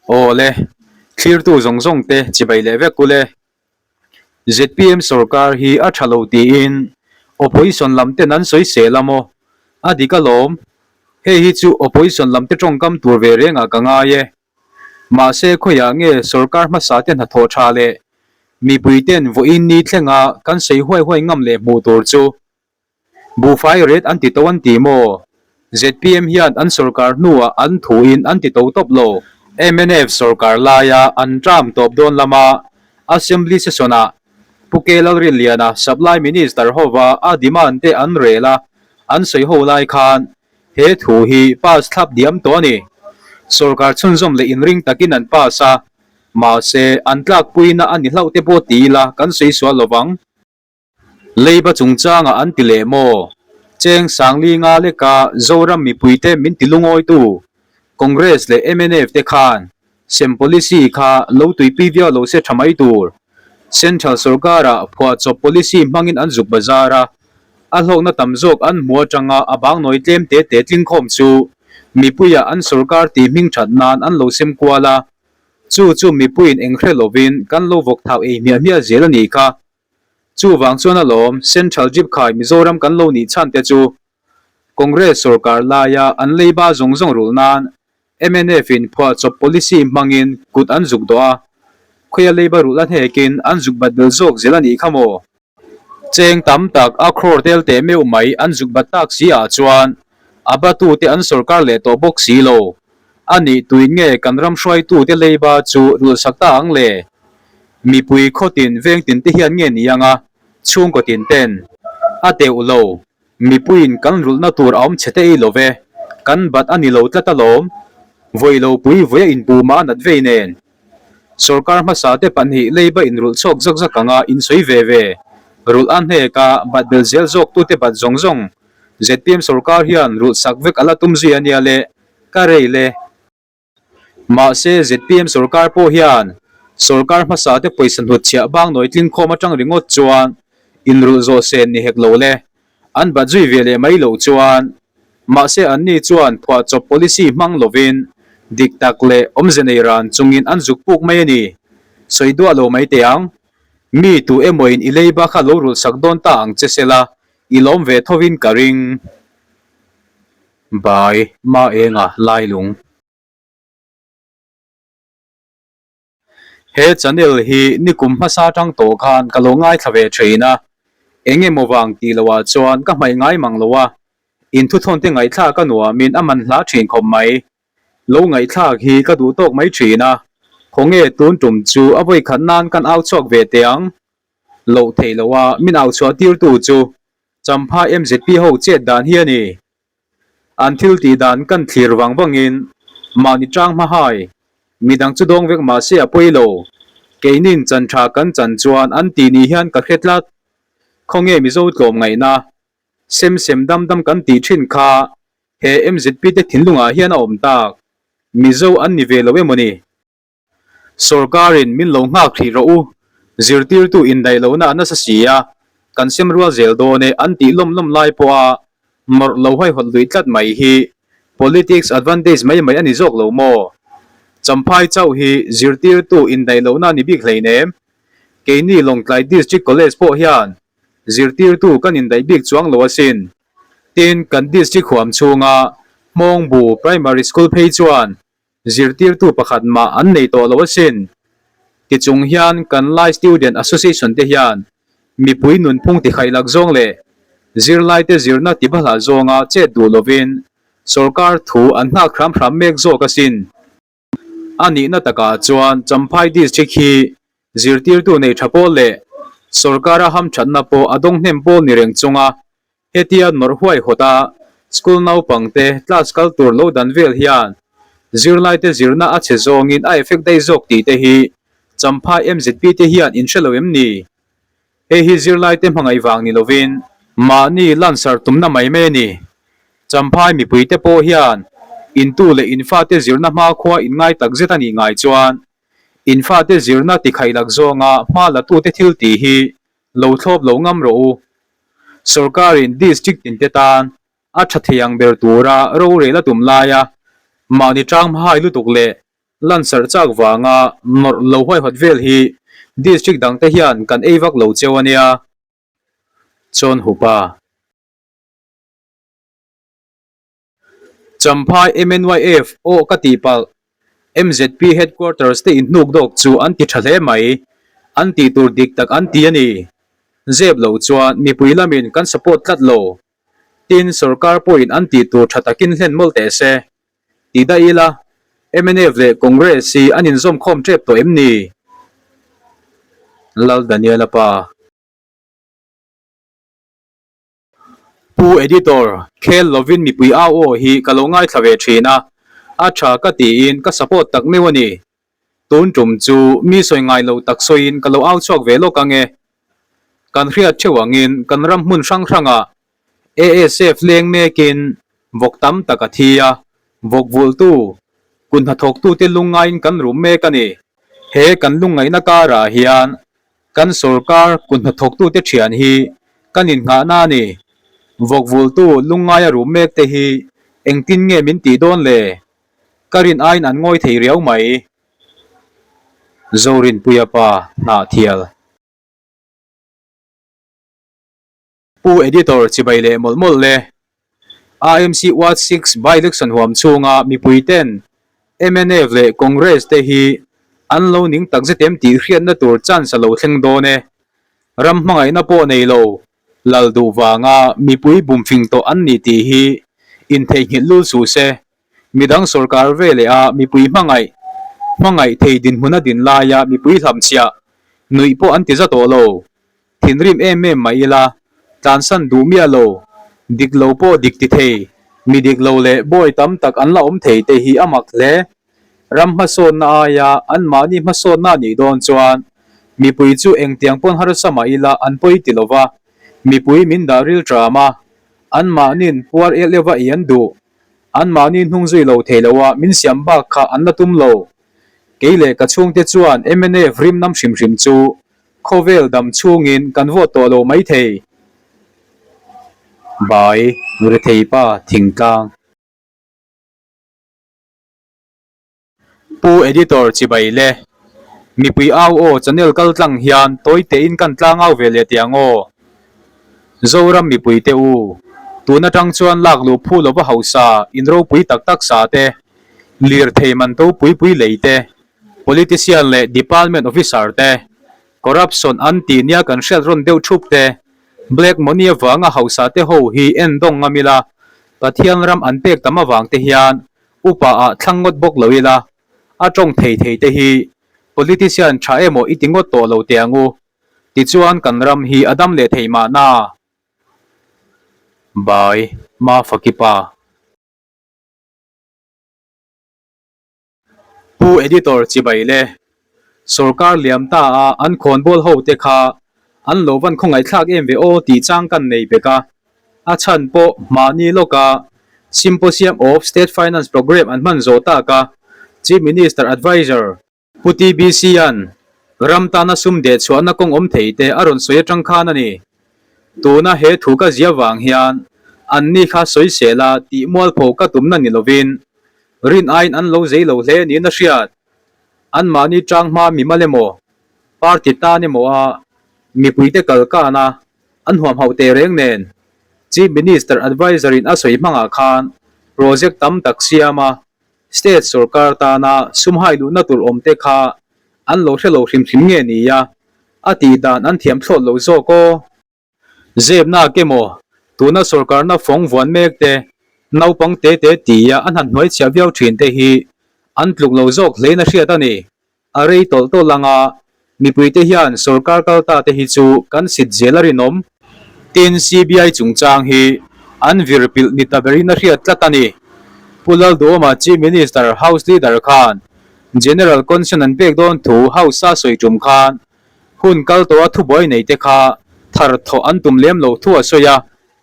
Aw le, thlirtu zawng zawng te chibai leh vek u le. Zpm sorkar hi a tha lo tiin opposition lam ten an sawi sel a maw? A dik alawm. Hei hi chu opposition lam te tawngkam tur ve rengah ka ngai e. Mahse khawiah nge sorkar hmasa te hnathawh tha leh mipui ten vawiin ni thlenga kan sawi huai huai ngam leh hmuh tur chu Buhfai rate an ti to an ti maw? Zpm hian an sorkar hnuah an thuin an ti to tawp lo. Mnf sorkar laia an term tawp dawn lama Assembly session-ah Pu K Lalrinliana Supply Minister hova a demand te an rel a, an sawi ho lai khan he thu hi pass thlap diam tawh a ni. Sorkar chhunzawm leh inring takin an pass a, mahse an tlakpuina a ni hlauh te pawh ti ila kan sawi sual lovang. Leiba chungchangah an ti leh maw? Cheng Sangli nga leka Zoram mipuite min ti lungawitu Congress leh mnf te khan sem policy kha lo tuipui viau lo se tha mai tur. Central sorkarah phuahchawp policy hmangin an zuk bazar a, a hlawkna tam zawk an hmu atanga a bangnawi tlem te te tlingkhawm chu mipuiah an sorkar tih hming that nan an lo sem kual a, chu chu mipuiin eng hre lovin kan lo vawk thau ei hmiah hmiah zel a nih kha. Chuvang chuan alawm Central Jeep khai Mizoram kan lo nih chhan te chu Congress sorkar laia an leiba zawng zawng rulh nan mnf in phuahchawp policy hmangin kut an zuk dawh a, khawia leiba rulh a hnekin an zuk bat bel zawk zel a nih kha maw? Cheng tam tak a crore tel teh meuh mai an zuk bat tak si ah chuan a batute an sorkar leh tawh bawk si lo. A nih tuin nge kan ram hruaitute leiba chu rulhsak ta ang le? Mipui khawtin vengtin te hian nge ni anga chhungkaw tin ten a teuh lo. Mipuiin kan rulhna tur a awm chhe te ei lo ve, kan bat a ni lo tlat alawm. Vawi lo pui vawi a inpu mah a nat vei nen. Sorkar hmasa te pahnih leiba inrulh chhuak zak zak anga insawi ve ve. Rulh a hnek a, bat bel zel zawk tute bat zawng zawng. Zpm sorkar hian rulh sak vek a la tum zui a nia le. Ka rei le. Mahse, zpm sorkar pawh hian sorkar hmasa te pawisa hnutchhiah bang nawi tling khawm atang ringawt chuan inrulh zawh sen ni hek lo le. An bat zui ve leh mai loh chuan. Mahse, anni chuan phuahchawp policy hmang lovin dik tak leh awmze nei ran chungin an zuk puk mai a ni. Sawi duah lo mai teh ang. Mi tu emawin i leiba kha lo rulh sak dawn ta ang che sela, i lawm ve thovin ka ring. Bai ma enga lailung. He channel hi nikum hmasa tang tawh khan ka lo ngaithla ve thin a, eng emaw vang tih loh ah chuan ka hmaih ngai mang lo a, inthuthawn te ngaihthlak a nuamin a man hla thin khawp mai. Lo ngaihthlak hi ka duh tawk mai thin a, khawnge tun tum chu a vawikhat nan kan au chhuak ve teh ang. Loh theih loh a min au chhuah tirtu chu Champha MZP ho chet dan hi a ni. An thil tih dan kan thlir vang vangin mahni tang hma hai, midang chu dawng vek mah se a pawi lo. Keinin chan tha kan chan chuan an tih ni hian ka hre tlat. Khawnge Mizo tlawm ngaihna, sem sem dam dam kan tih thin kha he MZP te thinlungah hian a awm tak. Mizo an ni ve lo emaw ni? Sorkarin min lo nghak hrih rawh u, zirtirtu indaih lohna a nasa si a, kan sem rual zel dawn e an tih lawm lawm lai pawha mawrh lo haihawt luih tlat mai hi politics advantage mai mai a ni zawk lo maw? Champhai chauh hi zirtirtu indaih lohna a ni bik hleinem. Keini Lawngtlai District College pawh hian zirtirtu kan indaih bik chuang lo asin. Tin, kan district huam chhunga Hmawngbu Primary School phei chuan Zirtirtu pakhat mah an nei tawh lo asin. Tichung hian kan Lai Student Association te hian mipui nunphung tikhaih lak zawng leh zirlaite zirna tibahlah zawnga chet duh lovin sorkar thu an nghak hram hram mek zawk asin. A nihna takah chuan Champhai District hi zirtirtu nei tha pawl leh sorkara hamthatna pawh a dawng hnem pawl ni reng chunga Hetia nawrh huai hawta school naupangte class kal tur lo dan vel hian zirlaite zirna a chhe zawngin a effect daih zawk tih te hi Champhai MZP te hian in hre lo em ni? Hei hi zirlaite hmangaih vang ni lovin mahni lansar tumna mai mai a ni. Champhai mipuite pawh hian intu leh infate zirna hmakhua inngai takzet a nih ngai chuan infate zirna tikhaih lak zawnga hma latute thil tih hi lo thlawp lo ngam rawh u. Sorkarin district tinte tan a tha thei ang ber tura rorel a tum laia mahni tang hmahai lutuk leh Lansarh chak vanga nawrh lo huaihawt vel hi district dangte hian kan ei vak lo cheu a nia. Chawn hupa. Champhai MNYF aw ka tih palh. MZP headquarters te inhnuk dawk chu an ti tha hle mai. An tih tur dik tak an ti a ni. Zep lo chuan mipui lamin kan support tlat lo. Tin, sorkar pawhin an tih tur tha takin hlen mawlh teh se. Ti daih ila, mnf leh Congress hi an inzawm khawm tep tawh em ni? Lal Daniela pa. Pu Editor, khel lovin mipui au aw hi ka lo ngaithla ve thin a, a tha ka tiin ka support tak meuh a ni. Tun tum chu mi sawi ngai lo tak sawiin ka lo au chhuak ve lawk ang e. Kan hriat theuh angin kan ram hmun hrang hrangah ASF leng mekin vawk tam tak a thi a, vawk vulhtu, kut hnathawktute lungngaiin kan rum mek a ni. He kan lungngaihna karah hian Kan sorkar kut hnathawktute thian hi kan innghahna a ni. Vawkvultu lungngaia rum mek te hi engtin nge min tih dawn le? Ka rin aiin an ngawi thei riau mai. Zorinpuia pa Hnahthial. Pu Editor chibai leh mawlh mawlh le. AMC Ward 6 by-election huam chhunga mipui ten mnf leh Congress te hi an lo ning takzet em tih hriatna tur chance a lo thleng dawn e. Ram hmangaihna pawh nei lo, lal duh vanga mipui bumfing tawh an ni tih hi intheihnghilh lul suh se. Midang sorkar ve leh a mipui hmangaih, hmangaih thei dinhmun a din laia mipui hlamchhiah nuih pawh an ti za tawh lo. Thinrim em em mai ila, tlansan duh miah lo, dik lo pawh dik ti thei, mi dik lo leh bawi tam tak an la awm thei te hi a mak hle. Ram hmasawnna aia anmahni hmasawnna a nih dawn chuan mipui chu engtiang pawn harsa mah ila an pawi ti lova, mipui min dah ril tram a, anmahnin puar el eva ei an duh, anmahni hnung zui lo thei loa min siam bak kha an la tum lo. Kei leh ka chhungte chuan mnf rim nam hrim hrim chu Khawvel dam chhungin kan vote tawh lo mai thei. Bai, Rethei pa thingtlang. Pu Editor chibai le. Mipui au aw channel kal tlang hian tawi tein kan tlang au ve leh teh ang aw. Zoram mipui te u, tun atang chuan lak luh phu lova hausa in ropui tak tak sa te, lirthei man to pui pui lei te, Politician leh Department Officer te, Corruption an tih nia kan hriat rawn deuh thup te, Black money avanga hausa te ho hi en dawng ngam ila, Pathian ram an pek tam avang te hian upa ah thlang ngawt bawk lo ila, a tawng thei thei te hi Politician tha emaw i ti ngawt tawh lo teh ang u. Tichuan kan ram hi a dam leh thei mahna. Bai, Mafakipa. Pu Editor chibai le. Sorkar liam ta a an khawnbawl ho te kha an lo van khawngaihthlak em ve aw tih chang kan nei bek a. A chhan pawh mahni lawka Symposium of State Finance Programme an hman zawh tak a, Chief Minister Adviser, Pu TBC-a'n ram tana sum deh chhuahna kawng awm thei te a rawn sawi atang khan a ni. Tuna he thu ka zia vang hian anni kha sawisel a tih mualpho ka tumna ni lovin rin aiin an lo zei lo hle niin a hriat. Anmahni tang hma mimal emaw, party tan emaw a mipuite kal kan a an huam hauh teh reng nen Chief Minister Adviser in a sawi hmangah khan project tam tak siam a State sorkar tana sum hai luhna tur awm te kha an lo hre lo hrim hrim nge nia, a tih dan an thiam thlawt lo zawk aw. Zepnak emaw, tuna sorkarna fawng vuan mek te, naupang te te tia an han hnuaichhiah viau thin te hi an tluk lo zawk hlein a hriat a ni. A rei tawlh tawlh ang a, mipuite hian sorkar kal ta te hi chu kan sit zel a rinawm. Tin, CBI chungchang hi an vir pilh ni ta berin a hriat tlat a ni. Pu Lalduhawma Chief Minister House Leader khan General Consent an pek dawn thu House a sawi tum khan hun kal tawha thubuai nei te kha thar thawh an tum lem lo thu a sawi a.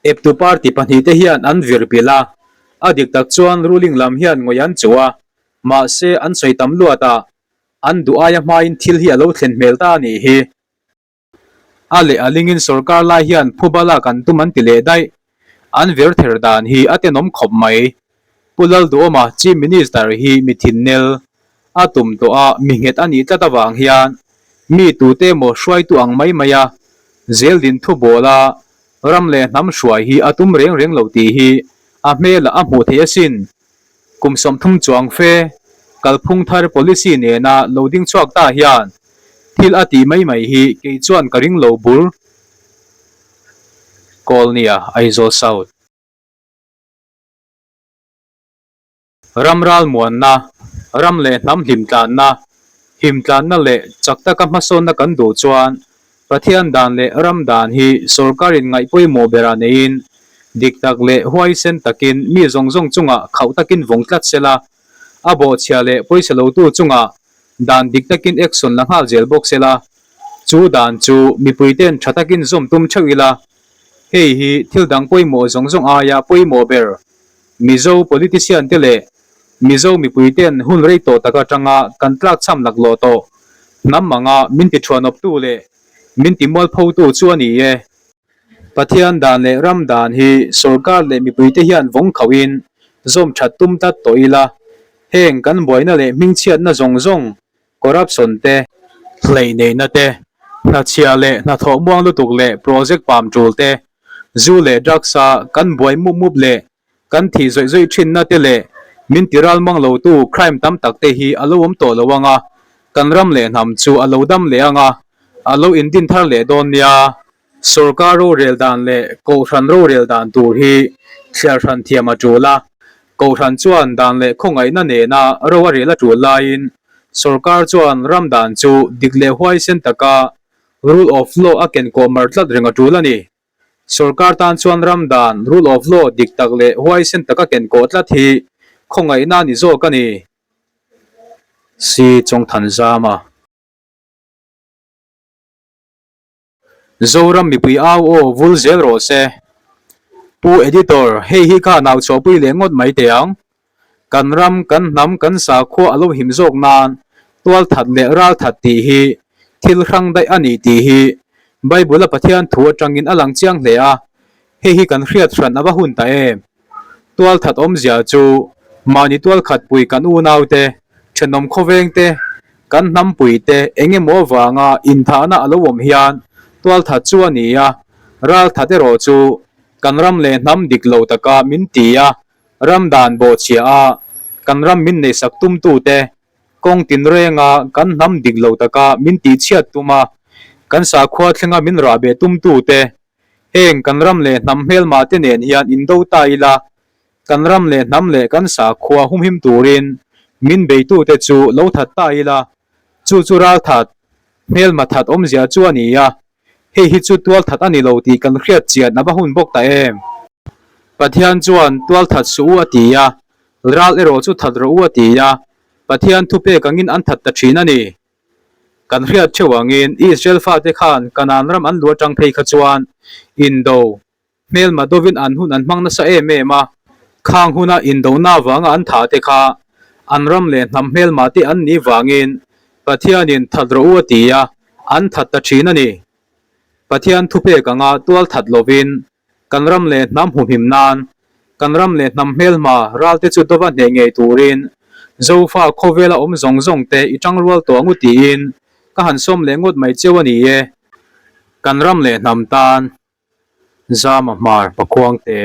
Eptu party pahnihte hian an vir pilh a, a dik tak chuan ruling lam hian ngawih an chuh a, Mahse, an sawi tam luat a, an duh aia hmain thil hi a lo thlen hmel ta a nih hi. A leh a lingin sorkar lai hian phuba lak an tum an ti leh daih. An vir ther dan hi a tenawm khawp mai. Pu Lalduhawma Chief Minister hi mi thinnel. A tum tawh a, mi nghet a nih tlat avang hian mi tute emaw hruaitu ang mai mai a zeldin thu bawl a ram leh hnam hruai hi a tum reng reng lo tih hi a hmelah a hmuh theih asin. Kum 30 chuang fe kalphung thar policy nena lo ding chhuak ta hian thil a tih mai mai hi kei chuan ka ring lo bur. Kawlnia, Aizawl South. Ram ralmuanna, ram leh hnam hlimtlanna, himtlanna leh chak taka hmasawnna kan duh chuan Pathian dan leh ram dan hi sorkarin ngaih pawimawh berah neiin dik tak leh huaisen takin mi zawng zawng chungah khauh takin vawng tlat sela, a bawhchhia leh pawisa lotu chungah dan dik takin action la nghal zel bawk sela, chu dan chu mipuite'n tha takin zawm tum theuh ila, hei hi thil dang pawimawh zawng zawng aia pawimawh ber. Mizo politician te leh Mizo mipui ten hun rei tawh tak atanga kan tlakchham laklawh tawh hnam anga min ti thuanawptu leh min ti mualphotu chu a ni e. Pathian dan leh ram dan hi sorkar leh mipui te hian vawng khauhin zawm that tum tlat tawh ila, heng kan buaina leh hmingchhiatna zawng zawng, corruption te, hleihneihna te, hnachhia leh hnathawh muang lutuk leh project pam tul te, Zu leh drugs a kan buai mup mup leh kan thih zawih zawih thinna te leh min ti ral mang lotu crime tam tak te hi a lo awm tawh lo ang a, kan ram leh hnam chu a lo dam leh ang a, a lo indin thar leh dawn nia. Sorkar rorel dan leh Kohhran rorel dan tur hi thliar hran thiam a tul a, Kohhran chuan dan leh khawngaihna nena ro a rel a tul laiin sorkar chuan ram dan chu dik leh huaisen taka Rule of law a ken kawh mar tlat reng a tul a ni. Sorkar tan chuan ram dan, rule of law, dik tak leh huaisen taka ken kawh tlat hi khawngaihna a ni zawk a ni. Si Chawngthanzama. Zoram mipui au aw vul zel rawh se. Pu Editor, hei hi kha nau chhuahpui leh ngawt mai teh ang. Kan ram, kan hnam, kan sakhua a lo him zawk nan tual that leh ral that tih hi thil hrang daih a ni tih hi Bible-a Pathian thu atangin a lang chiang hle a, hei hi kan hriat hran a va hun ta em? Tual that awmzia chu mahni tual khat pui kan unaute, thenawm khawvengte, kan hnampuite eng emaw avanga inthahna a lo awm hian tual that chu a ni a, ral that erawh chu kan ram leh hnam dik lo taka min ti a, Ram dan bawhchhia a kan ram min neihsak tumtute kawng tinrenga kan hnam dik lo taka min tihchhiat tum a, kan sakhua thlenga min rahbeh tumtute heng kan ram leh hnam hmelma te nen hian indo ta ila, kan ram leh hnam leh kan sakhua humhim turin min beitute chu lo that ta ila, chu chu ralthat, hmelma that awmzia chu a ni a. Hei hi chu tualthat a ni lo tih kan hriat chian a va hun bawk ta em? Pathian chuan tualthat suh u a ti a, ral erawh chu that rawh u a ti a, Pathian thupek angin an that ta thin a ni. Kan hriat theuh angin Israel fate khan Kanaan ram an lu atang phei kha chuan indo Hmelma dovin an hun an hmang nasa em em a, khang huna indona avanga an tha te kha an ram leh hnam hmelma te an nih vangin Pathianin that rawh u a ti a, an that ta thin a ni. Pathian thupek anga tual that lovin kan ram leh hnam humhim nan, kan ram leh hnam hmelma ral te chu dova hneh ngei turin Zofa khawvela awm zawng zawng te i tangrual tawh ang u tiin ka han sawm leh ngawt mai cheu a ni e. Kan ram leh hnam tan Zama hmar Pakhuangte.